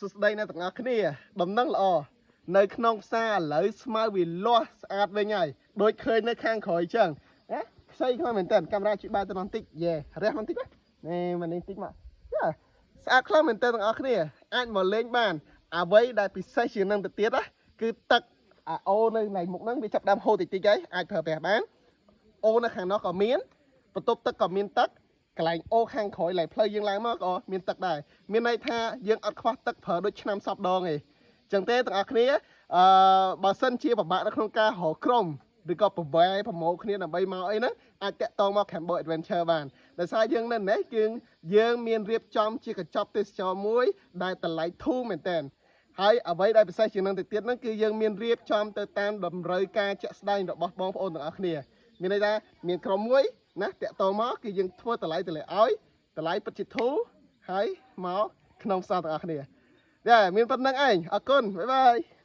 សួស្តីអ្នកទាំងអស់គ្នា។ដំណឹងល្អនៅក្នុងផ្សារឥឡូវស្មៅវាលាស់ស្អាតវិញហើយដូចឃើញនៅខាងក្រោយចឹងណាខ្ចីខ្លាំងមែនតើកាមេរ៉ាជួយបែរទៅបន្តិចយេរះបន្តិចណានេះមកនេះតិចមកយ៉ាស្អាតខ្លាំងមែនតើទាំងអស់គ្នាអាចមកលេងបានអ្វីដែលពិសេសជាងនឹងទៅទៀតណាគឺទឹកអាអូនៅកន្លែងមុខហ្នឹងវាចាប់ដើមហូរតិចតិចហើយអាចប្រើប្រាស់បានអូនៅខាងនោះក៏មានបន្ទប់ទឹកក៏មានទឹកកន្លែងអូខាងក្រោយកន្លែងផ្លូវយើងឡើងមកក៏មានទឹកដែរមានន័យថាយើងអត់ខ្វះទឹកប្រើដូចឆ្នាំសពដងទេចឹងទេទាំងអស់គ្នាអឺបើសិនជាពិបាកនៅក្នុងការរកក្រុមឬក៏ប្រវែប្រមូលគ្នាដើម្បីមកអីហ្នឹងអាចតាក់ទងមក Cambo Adventure បានដោយសារយើងនៅនេះគឺយើងមានរៀបចំជាកញ្ចប់ទេសចរមួយដែលតម្លៃធូរមែនតើហើយអ្វីដែលពិសេសជាងនឹងទៅទៀតហ្នឹងគឺយើងមានរៀបចំទៅតាមតម្រូវការជាក់ស្ដែងរបស់បងប្អូនទាំងអស់គ្នាមានន័យថាមានក្រុមមួយណាតាក់ទងមកគឺយើងធ្វើតម្លៃតម្លៃឲ្យតម្លៃពិតជាធូរហើយមកក្នុងផ្សារទាំងអស់គ្នាយ៉ាមានប៉ុណ្្នឹងឯងអរគុណ bye bye.